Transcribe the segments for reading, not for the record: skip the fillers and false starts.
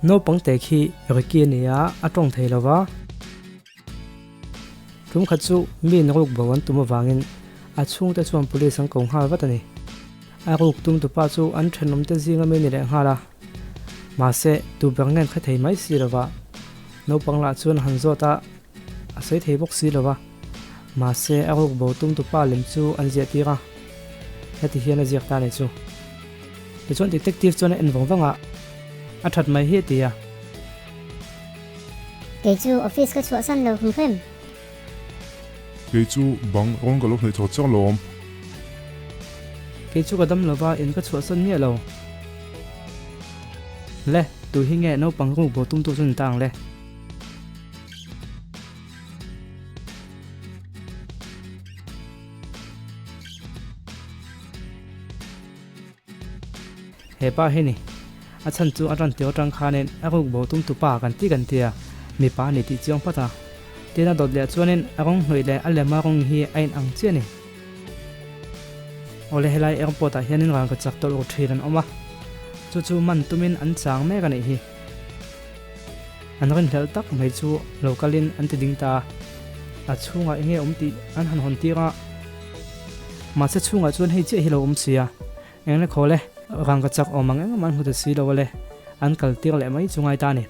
Naupang te khi Ricky a ni a, a tawng thei lo va. Tum khat chu mi in ruk bo an tum avangin a chhungte chuan police an ko nghal vat a ni. A ruk tum tupa chu an thenawmte zinga mi ni leh nghal a. Mahse, tu ber ngen kha thei mai si lo va. Naupang lah chuan a han zawt a, a sawi thei bawk si lo va. Mahse, a ruk bo tum tupa lem chu an ziah tir a, heti hian a ziak ta a ni chu. Tichuan detective chuan a en vang vang a, A that mai hi a ti a. Kei chu office ka chhuahsan lo hmu hrem. Kei chu bang rawn ka lo hnaih chho chiang lawm. Kei chu ka dam lova in ka chhuahsan miah lo. Le, tu hi nge naupang ruk bo tumtu chu ni ta ang le? He pa hi ni. A chhan chu a ran tio atang khanin a ruk bo tum tu pa kan ti kan tia, mipa a ni tih chiang phawt a. Tin a dawt leh chuanin a rawng hnawih leh a lema rawng hi a in ang chiah a ni. Awle helai airport ah hianin rangka chak tawlh ru thin an awm a, chu chu man tumin an chang mek a nih hi. An rinhlelh tak mai chu lo kalin an ti ding ta a, a chhungah enge awm tih an han hawn tir a, mahse chhungah chuan hei chiah hi lo awm si a, engle khawl e, rangka chak awm ang engmah an hmu ta si lo ale, an kal tir leh mai chu ngai ta a ni.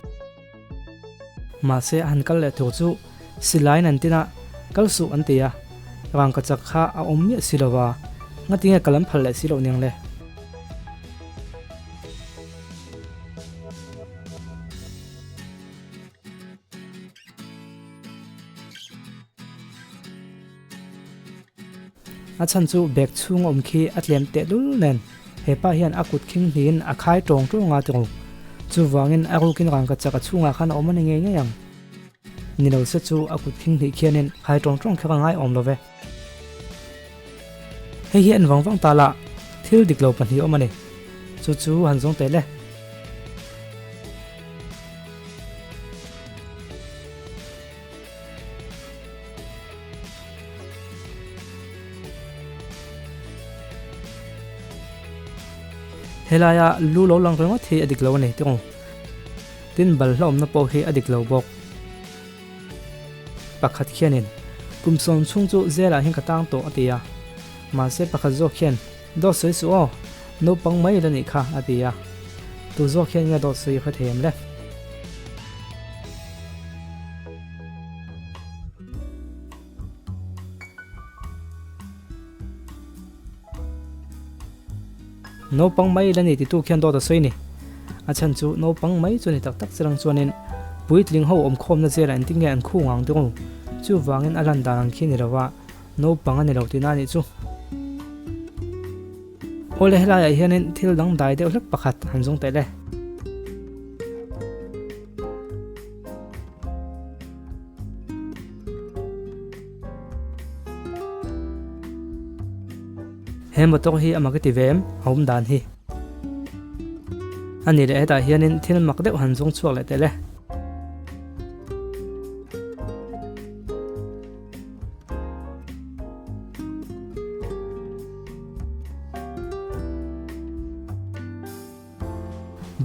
Mahse a han kal leh tur chu silaiin an tin a, kal suh an ti a, rangka chak kha a awm miah si lo va, ngatinge kal an phal leh si loh niang le. A chhan chu bag chhung awm khi a tlem teh dul nen hepa hian a kut khing hnihin a khai tawng tawng a tiro. Chuvangin a rukin rangka chak a chhungah khan a awm a ni ngei ngei ang. Ni lo se chu a kut khing hnih khianin khai tawng tawng kher a ngai awm lo ve. Hei hi en vang vang ta la, thil dik lo pahnih awm a ni. Chu chu han zawng teh le. Helaia lu lo lang ringawt hi a dik lo a ni tiraw? Tin balhla awmna pawh hi a dik lo bawk. Pakhat khianin, Kum sawm chhung chu zelah hian ka tang tawh a ti a. Mahse pakhat zawk khian, Dawt sawi suh aw, naupang mai la nih kha a ti a. Tu zawk hian nge dawt sawi i hre thei em le? Naupang mai la ni titu khian dawt a sawi ni. A chhan chu naupang mai chu ni tak tak chilang chuanin puitling ho awmkhawmna zelah engtin nge an khung ang tiraw? Chuvangin a lan dan ang khi ni lova naupang a ni lo tihna a nih chu. Awle helaiah hianin thil dang dai deuh hlek pakhat han zawng teh le. He motor hi a mak i ti ve em? A awm dan hi. A nih leh hetah hianin thil mak deuh han zawng chhuak leh teh le.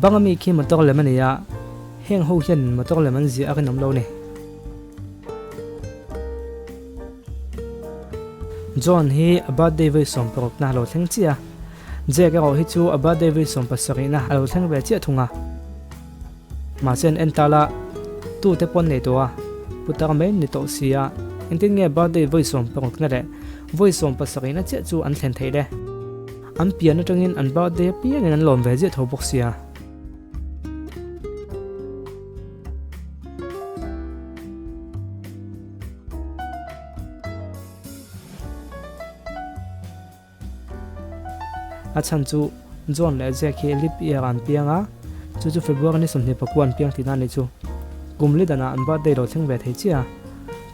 Banga mi khi motor lem a ni a, heng ho hian motor lem an ziah a rinawm lo a ni. John hi a birthday vawi 16 na a lo thleng chiah a, Jack erawh hi chu a birthday vawi 17 na a lo thleng ve chiah thung a. Mahse an en tal a, tute pawn nei tawh a, putar mai an ni tawh si a, engtin nge birthday vawi 16 na leh vawi 17 na chiah chu an thlen theih le? An pian atangin an birthday apiangin an lawm ve ziah tho bawk sia. A chhan chu John leh Jack hi leap year ah an piang a, chu chu February ni 29 an piang tihna a ni chu. Kum li danah an birthday lo thleng ve thei chiah a,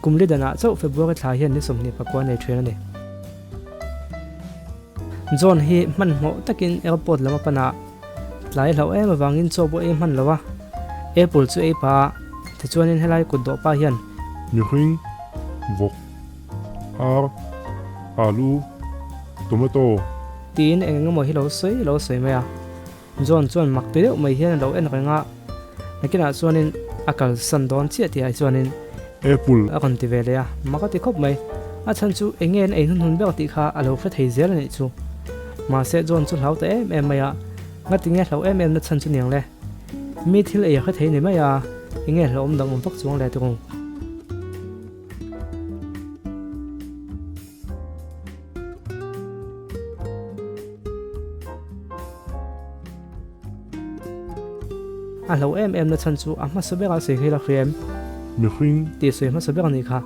kum li danah chauh February thla hian ni 29 nei thin a ni. John hi hmanhmawh takin airport lam a pan a, tlai hlauh em avangin chaw pawh ei hman lo a, apple chu ei pah a, tichuanin helai kut dawh pa hian. Mihring, vawk, ar, alu, tomato. Tiin eng eng emaw hi lo sawi lo sawi mai a, John chuan mak ti deuh mai hian a lo en reng a. Nakinah chuanin a kalsan dawn chiah tih ah chuanin. Apple. A rawn ti ve leh a, mak a ti khawp mai. A chhan chu eng nge an ei hnunhnun ber tih kha a lo hre thei zel a nih chu. Mahse John chu hlau ta em em mai a, ngati nge hlau em em na chhan chu niang le? Mi thil ei a hre thei ni mai a, eng nge hlauhawm dang awm vak chuang le tirung. A hlo em em na chhan chu a hmasa berah sawi kha ila hria em? Mihring. Tih sawi hmasa ber a nih kha.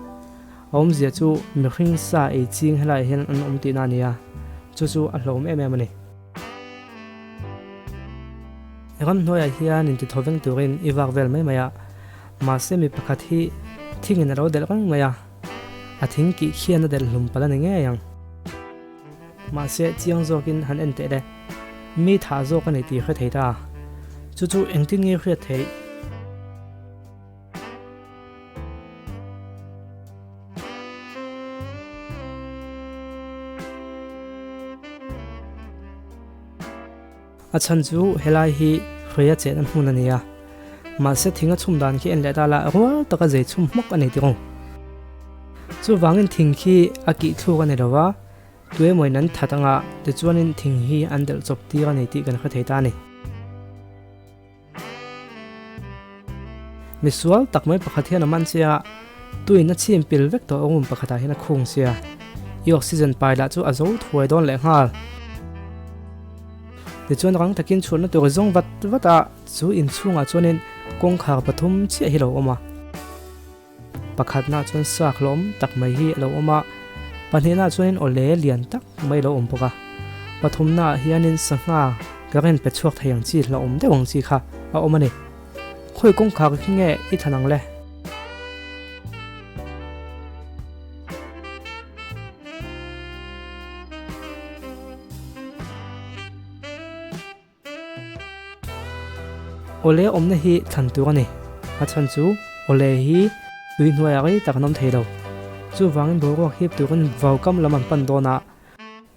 A awmzia chu mihring sa ei ching helaiah hian an awm tihna a ni a, chu chu a hlawm em em a ni. Ramhnuaiah hian intithaw veng turin i vak vel mai mai a, mahse mi pakhat hi thingin a lo delh reng mai a, a thing kih khian a delh hlum palh a ni ngei ang. Mahse, chiang zawkin han en teh le, mi thah zawk a ni tih hre thei ta. Chu chu engtin nge hriat theih? A chhan chu helai hi hruaia chetna hmun a ni a, mahse thing a chhum dan khi en leh ta la rual taka zei chhum hmawk a ni tih rung. Chuvangin thing khi a kih thluk a ni lo va, tuemawin an that anga tichuanin thing hi an delh chawp tir a ni tih kan hre thei ta a ni. Misual tak mai pakhat hian a man che a, tuin a chhim pil vek tawh room pakhatah hian a khung sia. I oxygen pai lah chu a zo thuai dawn leh nghal. Tichuan rang takin chhutna tur zawng vat vat a, chu inchhungah chuanin kawngkhar pathum chiah hi lo awm a. Pakhatna chuan sak hlawm tak mai hi a lo awm a, pahnihna chuanin awle lian tak mai a lo awm bawk a, pathumnaah hianin sangha ka rawn pe chhuak thei ang chi hlauhawm deuh ang chi kha a awm a ni. Khawi kawngkhar khi nge i thlan ang le? Awle awmna hi thlan tur a ni. A chhan chu awle hi tui hnuaiah rei tak an awm thei lo. Chuvangin boruak hip turin vaukam lam an pan dawn a,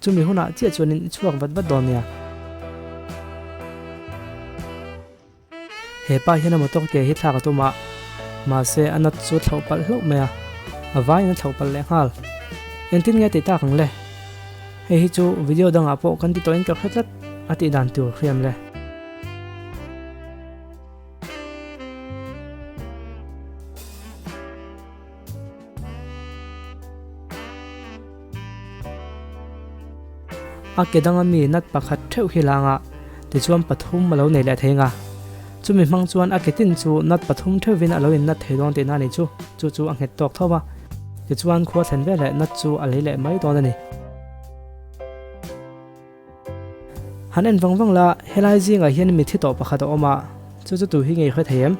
chumi hunah chiah chuanin i chhuak vat vat dawn nia. He pa hian a motor ke hi thlak a tum a, mahse a nut chu thlauh palh hlauh mai a, a vaiin a thlauh palh leh nghal. Engtin nge tih tak ang le? Hei hi chu video dangah pawh kan ti tawhin ka hre tlat a tih dan tur hriam le. A ke danga mi nut pakhat theuh hi lang a, tichuan pathum a lo nei leh thei ang a. Chumi hmang chuan a ke tin chu nut pathum theuhin a lo in nut thei dawn tihna a ni chu, chu chu a nghet tawk tho va. Tichuan khua thlen veleh nut chu a lei leh mai dawn a ni. Han en vang vang la, helai zingah hian mithi tawh pakhat a awm a, chu chu tu hi ngei hre thei em?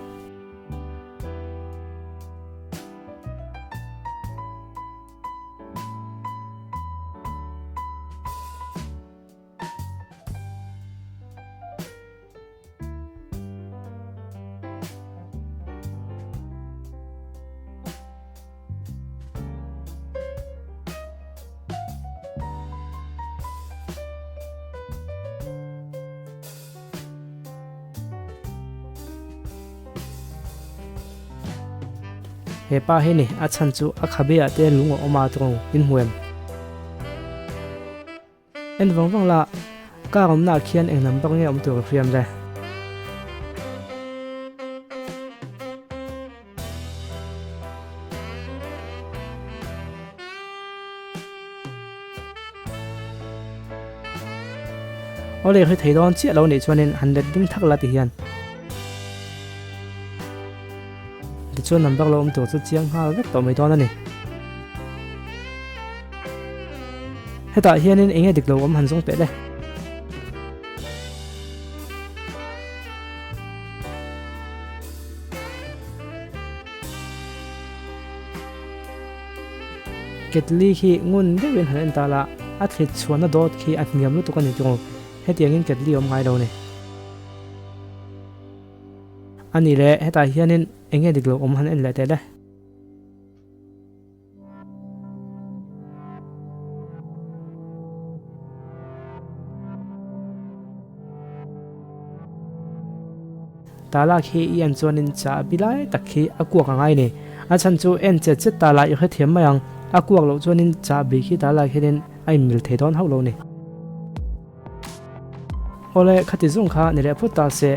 He pa hi ni a chhan chu a khabe ah te lung a awm a tawng in hmu em? En vang vang la, car awmna ah khian eng number nge awm tur a hriam le? Awle hri thei dawn chiah lo nih chuanin han let ding thak la ti hian. Tichuan number lo awm tur chu chiang nghal vek tawh mai dawn a ni. Hetah hianin eng nge dik lo awm han zawng teh le. Ketli khi ngun deuhin han en ta la, a thlit chhuahna dawt khi a hniam lutuk a ni tiraw, hetiangin ketli awm ngai lo ni. A ni le, hetah hianin eng nge dik lo awm han en leh teh le. Tala khi i en chuanin chahbi lai tak khi a kuak a ngai ni. A chhan chu en chet chet tala i hrethiam mai ang. A kuak loh chuanin chahbi khi tala khianin a inmil thei dawn hauh lo ni. Awle, khati zung kha ni leh phawt ta se.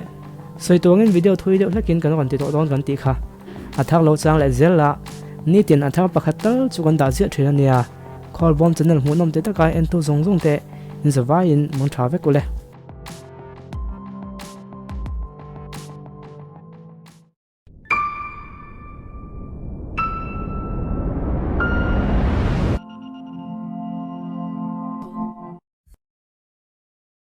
Sawi tuangin video thui deuh hlekin kan rawn ti tawh dawn kan tih kha. A thar lo chang leh zel la, nitin a thar pakhat tal chu kan dah ziah thin a nia. Khawlbawm channel hmuhnawm te taka entu zawng zawng te in zavaiin mawng tha vek ule.